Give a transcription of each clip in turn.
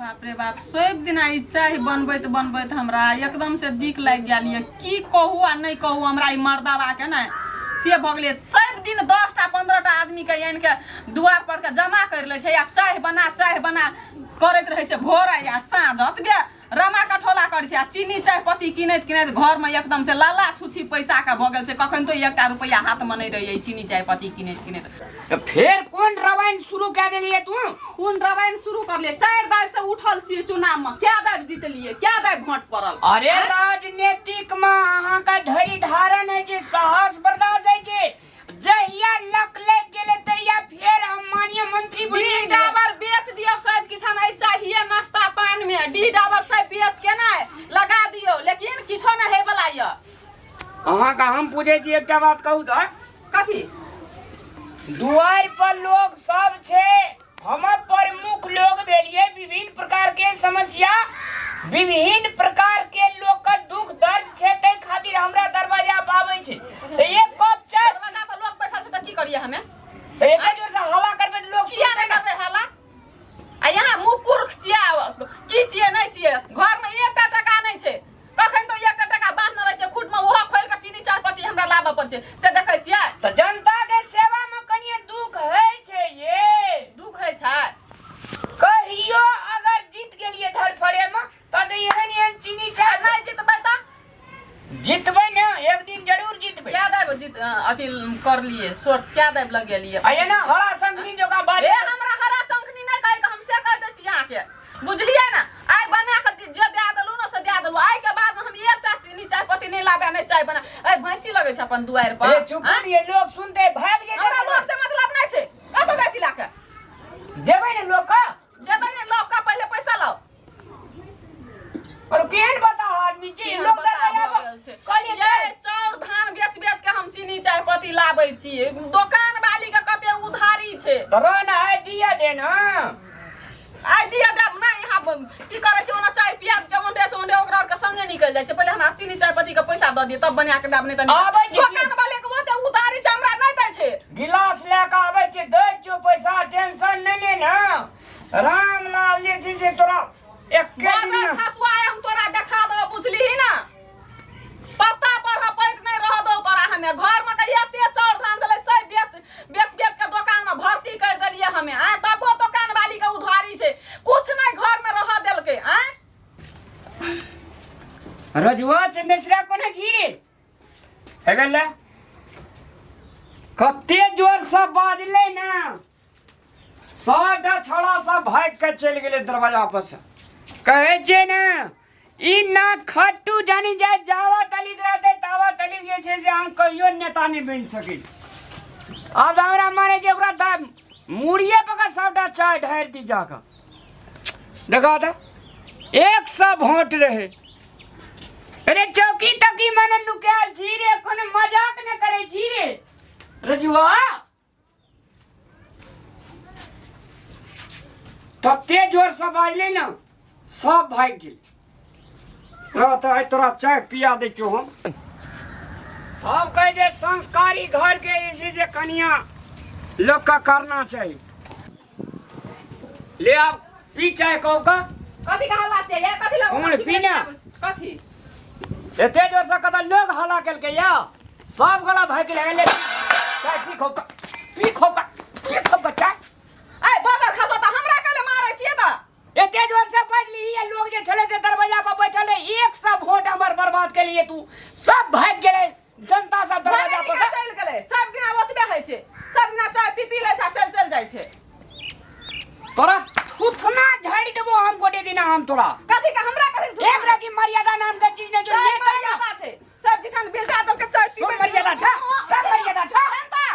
बाप रे बाप, सब दिन ई चाय बनबैत बनबैत हमरा एकदम से दिक लागि गेल ये। की कहू आ नहि कहू, हमरा ई मर्दाबा के ने से भऽ गेलै। सब दिन 10टा 15टा आदमी के आनि के दुआर पर के जमा करि लै छै आ चाय बना चाय बना करैत रहै छै भोर आ साँझ। ओतबे रमा कठोला करै छै आ चीनी चाय पत्ती किनैत किनैत घरमे एकदम से लाला छुछी पैसा के भऽ गेल छै। कखन तो एकटा रुपैआ हाथमे नहि रहैए चीनी चाय पत्ती किनैत किनैत। तऽ फेर कोन रामायण शुरू कए देलियै तू? कोन रामायण शुरू करलियै? 4 दाबि से उठल छियै चुनाव मे, क्या दाबि जीतलियै, क्या दाबि भोट पड़ल? अरे राजनीतिक मे अहाँके धैर्य धारण होइ छै, साहस बर्दाश्त होइ छै। जहिया लक लागि गेलै तहिया फेर हम माननीय मंत्री बनि डी गेलियै। डाबर बेच दियौ सब किछु नहि चाहिए नाश्ता पान में। डी डाबर सब बेच के नहि लगा दियौ, लेकिन किछो नहि होय वाला यऽ। अहाँके हम पूछै छी, एकटा बात कहू तऽ। कथी? दुआरि पर लोग सब छै, हम प्रमुख लोग भेलिए। विभिन्न प्रकार के समस्या, विभिन्न प्रकार के लोग के दुख दर्द छै, तै खातिर हमरा दरवाजा पर आबै छै। तऽ एक कप चाय दरवाजा पर लोग बैठल छै तऽ की करिए हमे? तऽ एते जोर से हल्ला करबै तऽ लोग किया सुनतै नहि ने। करबै हल्ला? आ यहाँ मुँह पुरख छियै, की छियै नहि छियै, घरमे एकटा टका नहि छै। कखन तो एकटा टका बान्हने रहै छै खूटमे, ओहो खोलि कऽ चीनी चाय पत्ती हमरा लाबऽ पड़ै छै, से देखै छियै? तऽ जनता के सेवा में कनिए दुख होइ छै ये। दुख होइ छै। कहियो अगर जीत गेलिए धड़फड़े में तऽ एहन एहन चीनी आ चाय नहि जीतबै तऽ? जीतबै ने, एक दिन जरूर जीतबै। क्या दाबि जीत अथी करलिए सोर्स, क्या दाबि लगेलिए? आ एना हरा संगनी जकाँ बाज। ए, हमरा हरा शंखनी नहि कहै के, हम से कहि दै छी अहाँके, बुझलियै ने? आइ बना कऽ जे दए देलहुँ ने से दए देलहुँ। आइ के बाद हम एकटा चीनी चाय पत्ती नहि लाबे, नहि चाय बना। ए, भैंसी लगै छै अपन दुआरि पर। ए चुप आँय? ये लोग सुनते भाग जेतै। हमरा लोग से मतलब नहि छै। कतऽ जाइ छी लए कऽ? देबै ने लोग के। देबै ने लोग के, पहिले पैसा लाउ। और केहन बता आदमी छी केहन लोग बता दरवाजा भऽ पर गेल छै। कहलियै ये चाउर धान बेच बेच के हम चीनी चाय पत्ती लाबै छियै। दोकान वाली के कते उधारी छै। तोरा ना आइ दिया दे ना। आइ दिया देब नहि। यहाँ की करै छै, ओना चाय पिया छै, ओंडे से ओंडे ओकरा आरके संगे निकलि जाइ छै। पहिले हमरा चीनी चाय पत्ती के पैसा दऽ दिअ तब बना के देब, नहि तऽ आबै छी। दोकान वाले के ओते उधारी छै, हमरा नहि दै छै। गिलास लए कऽ आबै छी, दै छियौ पैसा, टेंशन नहि ले ने। रामलाल जे छै से तोरा एके बाजार दिन खसुआ हम तोरा देखा दो, बुझलिही ना? पत्ता पर हपैत नहीं रह दो तोरा। हमें घर में तऽ एते चाउर धान छलै, सब बेच बेच बेच के दोकान में भर्ती कर देलिए हमें। आय तबो दोकान वाली के उधारी छै, कुछ नहीं घर में रह देलकै। आय रजुआ चंदेसरा कोना छी रे? हेबे ले, कते जोर से बाजलै ना, सबटा छौड़ा सब भागि के चलि गेलै दरवाजा पर से। कहै छै ने, ई ना खट्टू जानी जाय जावा तलिक रहतै तावा तलिक जे छै से हम कहियो नेता नहि बनि सकै छी। आब तऽ हमरा माने जे ओकरा मुड़िए पर के सबटा चाय ढारि दी जाकऽ। देखा तऽ 100 भोट रहे। अरे चौकी तकी मने नुकायल छी रे, कोनो मजाक न करै छी रे रजुआ। तते जोर से बाजले ने, सब भागि गेल। रह तऽ आइ तोरा चाय पिया दै छियौ हम। हम कहै जे संस्कारी घर के जे छै से कनिया लोकके करना चाही। ले आब पी चाय कब का। कथी के हल्ला छै ये? कथी लग कोन पी ने? कथी एते जोर से कतऽ लोग हल्ला केलकै या सब गोला भागि गेलै। ले चाय पी खो का, पी खो का, पी खो का चाय। ए बदर खसो त हमरा कहले मारै छियै त। एते जोर से बाजली ये, लोग जे छलै से दरवाजा पर बैठल रहे, 100 वोट हमर बर्बाद केलिए तू। सब भागि गेलै जनता सब दरवाजा पर से। चलि गेलै सब दिना, ओतबे होइ छै। सब दिना चाय पी पी लै छै आ चलि चलि जाइ छै। तोरा थुथना झाड़ि देबो हम गोटे दिना हम तोरा। कथी के हमरा कथी? एक रति मर्यादा नाम के चीज नहीं जो सब नेता ना। मर्यादा छै, सब किसान बिलटा दल के चाय पीबै। सब मर्यादा छा, सब मर्यादा छा। जनता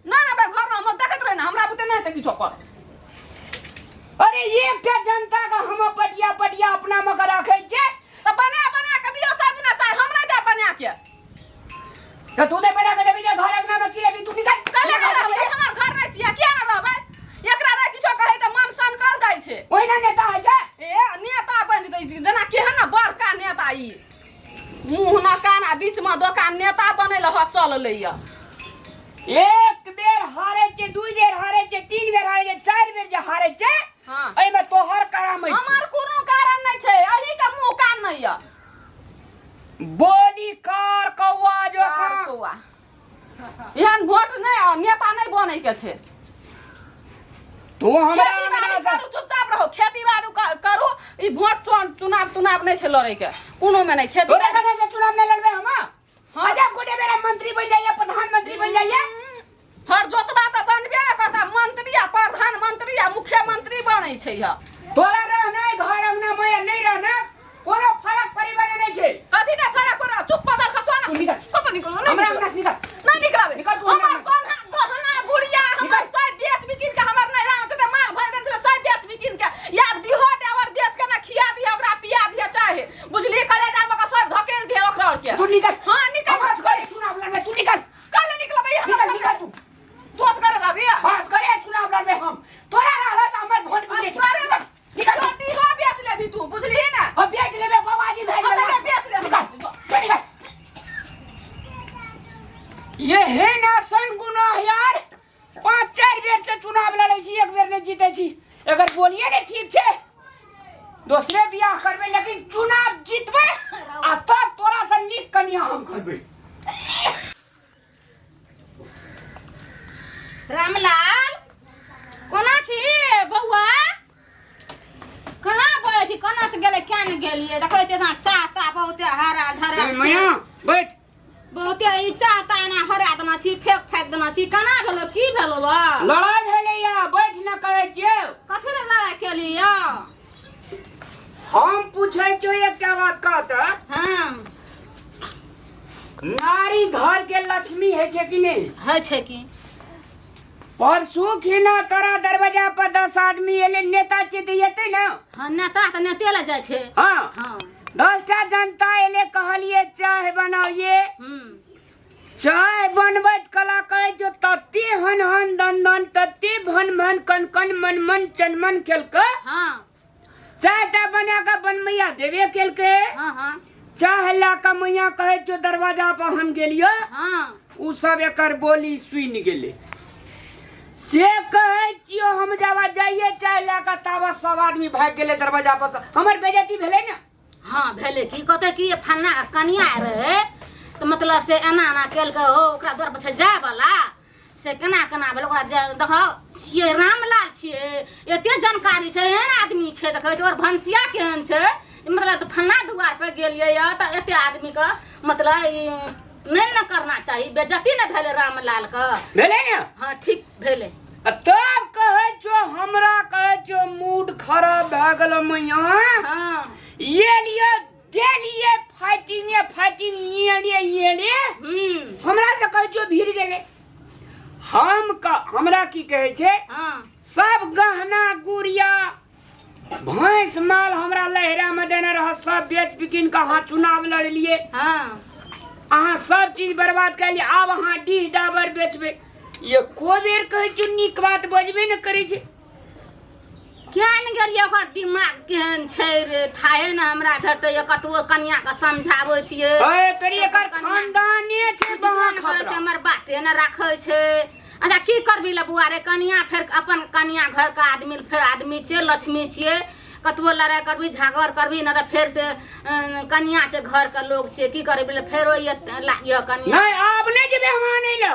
ना ना भाई, घर में हम देखैत रहे ना, हमरा बुते नहीं हेतै किछो कर। अरे एकटा जनता के हम पटिया पटिया अपना में के राखै छियै। तऽ बना बना के दियौ सब दिना चाय, हम नहीं देब बना के। तऽ तू नहि बना के देबही तऽ घर अंगना में की लेबही तू? निकल। कले नहि रहबै, ई हमर घर नहि छियै, किया नहि रहबै? एकरा नहि किछो कहै तऽ मन सनकल जाइ छै। ओहिना नेता होइ छै। ए, नेता बनि जेतै जेना केहन ने बड़का नेता ई, मुँह न कान आ बीच में दोकान, नेता बनै लए ह चललै। एक बेर हारे छै, 2 बेर हारे छै, 3 बेर हारे छै, 4 बेर जे हारे छै, हाँ। एहिमे तोहर करामै हमर बोली कार कौआ कार जोका कौआ एहन वोट नहि आ नेता नहि बनै के छै तू हमरा खेती बाड़ी अंगना से करू चुपचाप रहो खेती बाड़ी करू ई वोट चुनाव तुनाव नहि छै लड़ै के कोनो मे नहि खेती तोरा बाड़ी कने से चुनाव नहीं लड़बे हम हाँ। अजब गोटे बेरा मंत्री बन जाइए प्रधानमंत्री बन जाइए हर जोतबा तऽ बनबे ने करता मंत्री आ प्रधानमंत्री आ मुख्यमंत्री बनै छै यऽ तोरा रहना घर अंगना में नहीं रहना कोनो फरक परिवार नहीं छै कथी ने फरक पड़ो चुप पदर खसो तू ना निकल। कतौ निकलो नहीं हमरा निकलो। अंगना से निकल नहीं निकलबे निकल तू हमरा हमर अंगना सोना गहना गुड़िया हमर निकल। सब बेच बिकिन के हमर नहीं राम जते माल भरि देल छलै सब बेच बिकिन के या डिहो डावर बेच के ना खिया दिया ओकरा पिया दिया चाहे बुझलिए कलेजा में के सब धकेल दिया ओकरा और के तू निकल हां निकल हम असगरे चुनाव लड़बे तू निकल कल निकलबे हमर निकल निकल तू तू असगरे रहबी हाँ असगरे चुनाव लड़बे हम तोरा रहला से हमर वोट मिले छै। असगरे निकल निकल तो डिहो बेच लेबी तू बुझलिए ना हम बेच लेबे बाबाजी भए हम गेल तऽ बेच लेबै। निकल तू निकल ये हे ना सन गुनाह यार पाँच चारि बेर से चुनाव लड़ै छी एक बेर नहि जीतै छी एकर बोलिए ने ठीक छै दोसरे बियाह करबै लेकिन चुनाव जीतबै आ तब तोरा से नीक कनिया हम करबै रामलाल कोना छी बौआ कहाँ बोलै छी कोना से गेलै क्या ने गेलियै देखै छियै ना चाह ताह बहुते हरा ढरा छै। मैया बैठ बहुते ई चाह ताह एना हरा देना छी फेंक फाकि देना छी केना भेलो की भेलो बा लड़ाई भेलै या बैठ न कहै छियौ कथी लए लड़ाइ केलियै हम पूछै छियौ एकटा बात कह तऽ हँ नारी घर के लक्ष्मी है छै कि नहीं होइ छै की परसू खिना तोरा दरवाजा पर 10 आदमी एले नेता छै तऽ एतै ने हँ नेता तऽ नेते लए जाइ छै हाँ हँ 10टा जनता एले कहलिए चाय बनाइए चाय बनबैत कला कहै जो तते हन हन दन दन तते भन भन कन कन मन मन चन मन केलकै हँ चाय टा बना कऽ बनमैया देबे केलकै हाँ हाँ चाह ला कऽ मैया कहै छौ दरवाजा पर हम गेलियो हाँ उ सब एकर बोली सुनि गेलै से कहै छियो हम जाबा जाइए चाय लए कऽ ताबा सब आदमी भागि गेलै दरवाजा पर से हमर बेइज्जती भेलै ने हाँ भेलै की कहतै कि फन्ना कनिया रहै तऽ मतलब से एना एना केलकै हो ओकरा द्वार पर छै जायवला से केना केना भेलै ओकरा जे देखो छियै रामलाल छियै एते जानकारी छै एहन आदमी छै देखै छै आओर भनसिया केहन छै मतलब तऽ फल्लाँ दुआर पर गेलियै यऽ तऽ एते आदमीके मतलब ई नहि ने करना चाही बेज्जती ने भेलै रामलालके भेलै ने हँ ठीक भेलै आ तब कहै छौ हमरा कहै छौ मूड खराब भए गेल मैया हँ ये लिअ देलिए फाइटिंग फाइटिंग ये रे ये रे हमरा से कहै छौ भीड़ गेलै हम हमरा की कहै छै हाँ सब गहना गुड़िया भैंस माल हमरा लहरा में देने रह सब बेच बिकिन के अहाँ चुनाव लड़लिए हाँ अहाँ सब चीज बर्बाद कर लिए आब अहाँ डीह डाबर बेचबै एको बेर कहै छौ नीक बात बजबे ने करै छै किया ने गेलियै ओकर दिमाग केहन छै रे थाहे ने हमरा भेटैए कतबो कनियाके समझाबै छियै अरे तोरी एकर खानदाने छै बुझबे बहा ने करै छै खतरा हमर बाते ने राखै छै अच्छा की करबी ले बुआ रे कनिया फेर अपन कनिया घरके आदमी फेर आदमी छियै लक्ष्मी छियै कतबो लड़ाइ करबी झगड़ करबी ने तऽ फेर से कनिया छै घरके लोग छियै की करबी ले फेरो लागिह कनिया नहीं आब नहीं जेबे हम आनै लए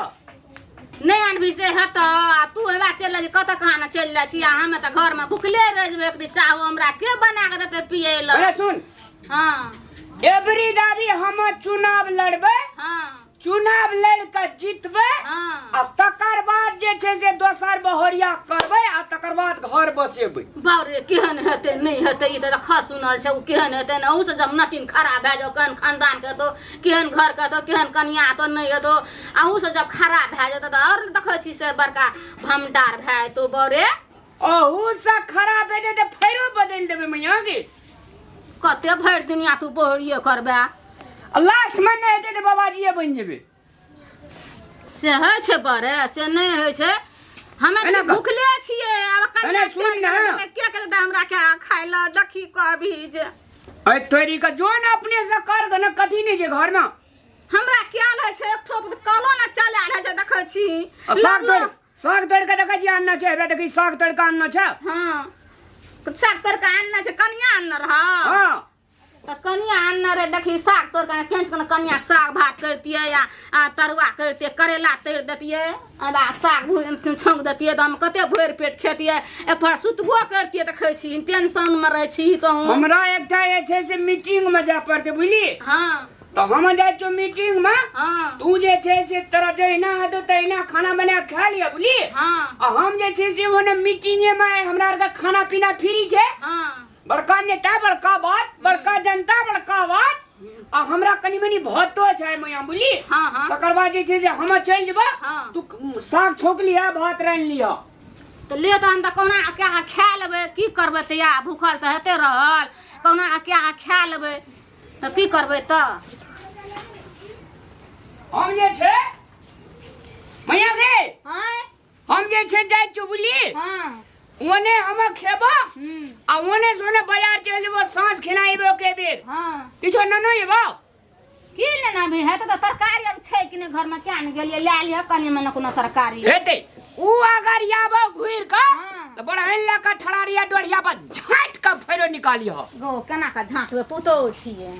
नहि आनबी से हेतौ आ तू हेबा चलि जाइ कतऽ कहाँ ने चलि जाइ छी आ हमे तऽ घरमे भुखले रहि जेबै एक दिन चाहो हमरा के बना कऽ देतै पियै लए अरे सुन हँ एवरी दाबी हम चुनाव लड़बै हँ चुनाव लड़ कऽ जीतबै हँ आ तकर बाद जे छै से दोसर बहरिया करबै आ तकर बाद घर बसेबै बाप रे केहन हेतै नहि हेतै ई तऽ देख सुनल छै ओ केहन हेतै ने ओहूसँ जब नटिन खराब भए जाओ केहन खानदानके हेतौ केहन घरके हेतौ केहन कनिया हेतौ नहि हेतौ अहूसँ जब खराब भए जेतौ तऽ आओर देखै छी से बड़का भमडार भए जेतौ बड़े अहूसँ खराब हेतै तऽ फेरो बदलि देबै मैया गे कते भरि दुनिया तू बहुरिये करबे आ लास्टमे नहि हेतै तऽ बाबाजीए बनि जेबै से होइ छै बड़े से नहि होइ छै हमे एना तऽ कह। भुखले छियै आब कनिया एना सुन चलि ने। गेलै तऽ के कहतै हमरा के खाय लए देखी कभी जे अरे तोरी के जो ने अपने से कर गो ने कथी नहि छै घरमे हमरा क्या होइ छै एक ठोप कलो ने चल आयल होइ छै देखै छी आ साग लगलो- तोड़ साग तोड़ के देखै छी आनना छै हेबे देखी साग तोड़ के आनना छै हँ साग तोड़ के आनने छै कनिया आनने रह हाँ तऽ कनिया आनने रहे देखी साग तोड़ के केंच के कनिया साग भात करतियै आ आ तरुआ करतियै करेला तरि देतियै आ साग भूजि छौंक देतियै तऽ हम कते भरि पेट खेतियै एक बार सुतबो करतियै तऽ खाइ छी टेंशनमे रहै छी कहूँ। हमरा एकटा जे छै से मीटिंग में जाय पड़तै, बुझली? हँ। तऽ हम जाइ छियौ मीटिंग में। हँ। तू जे छै से तोरा जहिना हेतौ तहिना खाना बना कऽ खा लिअ, बुझली? हँ। आ हम जे छै से ओने मीटिंगे में हमरा आरके खाना पीना फ्री छै। हँ। बड़का नेता बड़का बात, बड़का जनता बड़का बात। आ हमरा कनि मनि भतो छै मैया, बुझली? हाँ, हाँ। तकर बाद जे छै से हम चलि जेबो। हाँ। तू साग छौंक लिह, भात रान्हि लिह। तऽ ले, तऽ हम तऽ कहुना के खा लेबै, की करबै तऽ? या भूखल तऽ हेतै रहल, कहुना के खा लेबै तऽ की करबै तऽ? हम जे छै मैया गे, आँय? हम जे छै जाइ छियौ, बुझली? हाँ। ओने हम खेबो आ ओने से ओने बाजार चलि जेबो, साँझ खेना एबो के बेर। हाँ। किछो ननो एबो? की लेना भी हेतै तऽ? तरकारी आर छै कि नहि घरमे? क्या ने गेलियै, लए लिअ कनि मने कोनो तरकारी। हेतै। ऊ अगर आबो घुरि कऽ हाँ। तऽ बड़हन लऽ कऽ ठड़ा रिया डोढ़िया पर झाँटि कऽ फेरो निकालिह। गो, केना कऽ झाँटबै? पुतोहु छियै।